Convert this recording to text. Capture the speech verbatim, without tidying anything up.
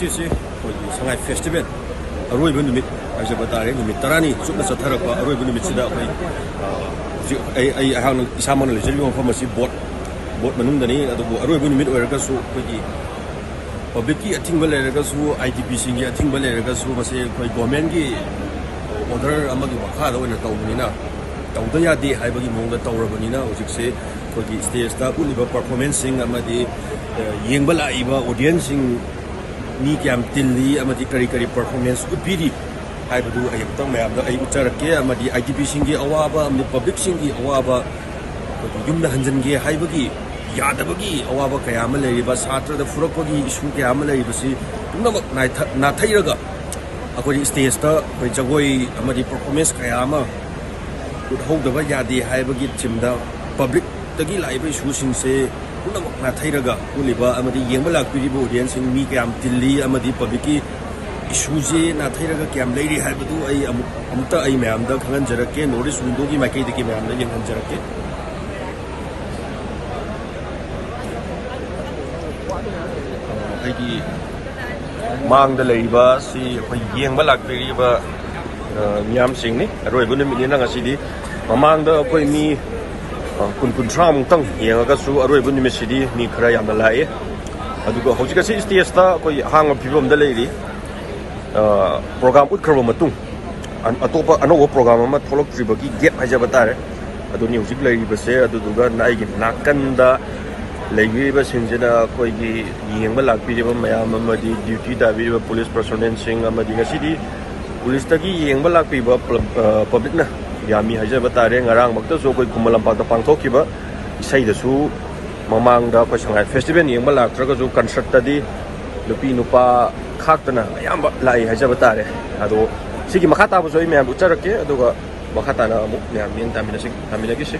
ꯁꯤꯁꯤ ꯑꯩꯈꯣꯏꯒꯤ ꯁꯉꯥꯏ ꯐꯦꯁꯇꯤꯚꯦꯜ ꯑꯔꯣꯏꯕ ꯅꯨꯃꯤꯠ ꯍꯥꯏꯖꯕ ꯇꯥꯔꯦ꯫ ꯅꯨꯃꯤꯠ ꯇꯔꯥꯅꯤ ꯆꯨꯞꯅ ꯆꯠꯊꯔꯛꯄ ꯑꯔꯣꯏꯕ ꯅꯨꯃꯤꯠꯁꯤꯗ ꯑꯩꯈꯣꯏ, ꯑ, ꯍꯧꯖꯤꯛ ꯑꯩ, ꯑꯩ ꯑꯩꯍꯥꯛꯅ ꯏꯁꯥꯃꯛꯅ ꯂꯩꯖꯔꯤꯕ ꯃꯐꯝ ꯑꯁꯤ ꯕꯣꯠ, ꯕꯣꯠ ꯃꯅꯨꯡꯗꯅꯤ꯫ ꯑꯗꯨꯕꯨ ꯑꯔꯣꯏꯕ ꯅꯨꯃꯤꯠ ꯑꯣꯏꯔꯒꯁꯨ ꯑꯩꯈꯣꯏꯒꯤ ꯄꯕ꯭ꯂꯤꯛꯀꯤ ꯑꯊꯤꯡꯕ ꯂꯩꯔꯒꯁꯨ, ꯑꯥꯏ ꯗꯤ ꯄꯤꯁꯤꯡꯒꯤ ꯑꯊꯤꯡꯕ ꯂꯩꯔꯒꯁꯨ, ꯃꯁꯤ ꯑꯩꯈꯣꯏ ꯒꯣꯔꯃꯦꯟꯒꯤ ꯑꯣꯔꯗꯔ ꯑꯃꯒꯤ ꯃꯈꯥꯗ ꯑꯣꯏꯅ ꯇꯧꯕꯅꯤꯅ, ꯇꯧꯗ ꯌꯥꯗꯦ ꯍꯥꯏꯕꯒꯤ ꯃꯑꯣꯡꯗ ꯇꯧꯔꯕꯅꯤꯅ, ꯍꯧꯖꯤꯛꯁꯦ ꯑꯩꯈꯣꯏꯒꯤ ꯁ꯭ꯇꯦꯖꯇ ꯎꯠꯂꯤꯕ ꯄꯔꯐꯣꯔꯃꯦꯟꯁꯁꯤꯡ ꯑꯃꯗꯤ, ꯑ, ꯌꯦꯡꯕ ꯂꯥꯛꯏꯕ ꯑꯣꯗꯤꯌꯦꯟꯁꯁꯤꯡ ꯃꯤ ꯀꯌꯥꯝ ꯇꯤꯜꯂꯤ ꯑꯃꯗꯤ ꯀꯔꯤ ꯀꯔꯤ ꯄꯔꯐꯣꯔꯃꯦꯟꯁ ꯎꯠꯄꯤꯔꯤ ꯍꯥꯏꯕꯗꯨ ꯑꯩ ꯑꯃꯨꯛꯇꯪ ꯃꯌꯥꯝꯗ ꯑꯩ ꯎꯠꯆꯔꯛꯀꯦ꯫ ꯑꯃꯗꯤ ꯑꯥꯏ ꯗꯤ ꯄꯤꯁꯤꯡꯒꯤ ꯑꯋꯥꯕ ꯑꯃꯗꯤ ꯄꯕ꯭ꯂꯤꯛꯁꯤꯡꯒꯤ ꯑꯋꯥꯕ ꯑꯩꯈꯣꯏꯒꯤ ꯌꯨꯝꯗ ꯍꯟꯖꯤꯟꯒꯦ ꯍꯥꯏꯕꯒꯤ ꯌꯥꯗꯕꯒꯤ ꯑꯋꯥꯕ ꯀꯌꯥ ꯑꯃ ꯂꯩꯔꯤꯕ, ꯁꯥꯇ꯭ꯔꯗ ꯐꯨꯔꯛꯄꯒꯤ ꯏꯁꯨ ꯀꯌꯥ ꯑꯃ ꯂꯩꯔꯤꯕꯁꯤ ꯄꯨꯝꯅꯃꯛ ꯅꯥꯏꯊ-, ꯅꯥꯊꯩꯔꯒ ꯑꯩꯈꯣꯏꯒꯤ ꯁ꯭ꯇꯦꯖꯇ ꯑꯩꯈꯣꯏ ꯖꯒꯣꯏ ꯑꯃꯗꯤ ꯄꯔꯐꯣꯔꯃꯦꯟꯁ ꯀꯌꯥ ꯑꯃ ꯎꯠꯍꯧꯗꯕ ꯌꯥꯗꯦ ꯍꯥꯏꯕꯒꯤ ꯊꯤꯝꯗ ꯄꯕ꯭ꯂꯤꯛꯇꯒꯤ ꯂꯥꯛꯏꯕ ꯏꯁꯨꯁꯤꯡꯁꯦ ꯄꯨꯝꯅꯃꯛ ꯅꯥꯊꯩꯔꯒ ꯎꯠꯂꯤꯕ ꯑꯃꯗꯤ ꯌꯦꯡꯕ ꯂꯥꯛꯄꯤꯔꯤꯕ ꯑꯣꯗꯤꯌꯦꯟꯁꯁꯤꯡ ꯃꯤ ꯀꯌꯥꯝ ꯇꯤꯜꯂꯤ ꯑꯃꯗꯤ ꯄꯕ꯭ꯂꯤꯛꯀꯤ ꯏꯁꯨꯁꯦ ꯅꯥꯊꯩꯔꯒ ꯀꯌꯥꯝ ꯂꯩꯔꯤ ꯍꯥꯏꯕꯗꯨ ꯑꯩ ꯑꯃꯨꯛ, ꯑꯃꯨꯛꯇ ꯑꯩ ꯃꯌꯥꯝꯗ ꯈꯪꯍꯟꯖꯔꯛꯀꯦ, ꯅꯣꯔꯠ ꯏꯁ ꯋꯤꯟꯗꯣꯒꯤ ꯃꯥꯏꯀꯩꯗꯒꯤ ꯃꯌꯥꯝꯗ ꯌꯦꯡꯍꯟꯖꯔꯛꯀꯦ꯫ ꯑꯩꯒꯤ ꯃꯥꯡꯗ ꯂꯩꯔꯤꯕ ꯁꯤ ꯑꯩꯈꯣꯏ ꯌꯦꯡꯕ ꯂꯥꯛꯄꯤꯔꯤꯕ, ꯑ, ꯃꯤꯌꯥꯝꯁꯤꯡꯅꯤ꯫ ꯑꯔꯣꯏꯕ ꯅꯨꯃꯤꯠꯅꯤꯅ ꯉꯁꯤꯗꯤ ꯃꯃꯥꯡꯗ ꯑꯩꯈꯣꯏ ꯃꯤ, ꯑ, ꯀꯨꯟ ꯀꯨꯟꯊ꯭ꯔꯥꯃꯨꯛꯇꯪ ꯌꯦꯡꯉꯒꯁꯨ ꯑꯔꯣꯏꯕ ꯅꯨꯃꯤꯠꯁꯤꯗꯤ ꯃꯤ ꯈꯔ ꯌꯥꯝꯅ ꯂꯥꯛꯑꯦ꯫ ꯑꯗꯨꯒ ꯍꯧꯖꯤꯛ ꯑꯁꯤ ꯁ꯭ꯇꯦꯖꯇ ꯑꯩꯈꯣꯏ ꯑꯍꯥꯡꯕ ꯐꯤꯕꯝꯗ ꯂꯩꯔꯤ꯫ ꯑ, ꯄ꯭ꯔꯣꯒꯥꯝ ꯎꯠꯈ꯭ꯔꯕ ꯃꯇꯨꯡ ꯑ-, ꯑꯇꯣꯞꯄ ꯑꯅꯧꯕ ꯄ꯭ꯔꯣꯒꯥꯝ ꯑꯃ ꯊꯣꯛꯂꯛꯇ꯭ꯔꯤꯕꯒꯤ ꯒꯦꯞ ꯍꯥꯏꯖꯕ ꯇꯥꯔꯦ꯫ ꯑꯗꯨꯅꯤ ꯍꯧꯖꯤꯛ ꯂꯩꯔꯤꯕꯁꯦ꯫ ꯑꯗꯨꯗꯨꯒ ꯑꯩꯒꯤ ꯅꯥꯀꯟꯗ ꯂꯩꯕꯤꯔꯤꯕꯁꯤꯡꯁꯤꯅ ꯑꯩꯈꯣꯏꯒꯤ ꯌꯦꯡꯕ ꯂꯥꯛꯄꯤꯔꯤꯕ ꯃꯌꯥꯝ ꯑꯃꯗꯤ ꯗ꯭ꯌꯨꯇꯤ ꯇꯥꯕꯤꯔꯤꯕ ꯄꯨꯂꯤꯁ ꯄꯔꯁꯣꯅꯦꯜꯁꯤꯡ ꯑꯃꯗꯤ ꯉꯁꯤꯗꯤ ꯄꯨꯂꯤꯁꯇꯒꯤ ꯌꯦꯡꯕ ꯂꯥꯛꯄꯤꯕ ꯄꯨꯂꯞ-, ꯑ, ꯄꯕ꯭ꯂꯤꯛꯅ ꯌꯥꯝꯃꯤ ꯍꯥꯏꯖꯕ ꯇꯥꯔꯦ꯫ ꯉꯔꯥꯡꯃꯛꯇꯁꯨ ꯑꯩꯈꯣꯏ ꯈꯨꯃꯟ ꯂꯝꯄꯥꯛꯇ ꯄꯥꯡꯊꯣꯛꯈꯤꯕ ꯏꯁꯩꯗꯁꯨ ꯃꯃꯥꯡꯗ ꯑꯩꯈꯣꯏ ꯁꯉꯥꯏ ꯐꯦꯁꯇꯤꯚꯦꯜ ꯌꯦꯡꯕ ꯂꯥꯛꯇ꯭ꯔꯒꯁꯨ ꯀꯟꯁꯔꯠꯇꯗꯤ ꯅꯨꯄꯤ ꯅꯨꯄꯥ ꯈꯥꯛꯇꯅ ꯑꯌꯥꯝꯕ ꯂꯥꯛꯏ ꯍꯥꯏꯖꯕ ꯇꯥꯔꯦ꯫ ꯑꯗꯣ ꯁꯤꯒꯤ ꯃꯈꯥ ꯇꯥꯕꯁꯨ ꯑꯩ ꯃꯌꯥꯝ ꯎꯠꯆꯔꯛꯀꯦ, ꯑꯗꯨꯒ ꯃꯈꯥ ꯇꯥꯅ ꯑꯃꯨꯛ ꯃꯌꯥꯝ ꯃꯤꯠꯌꯦꯡ ꯇꯥꯃꯤꯟꯅꯁꯤ-, ꯇꯥꯃꯤꯟꯅꯈꯤꯁꯤ꯫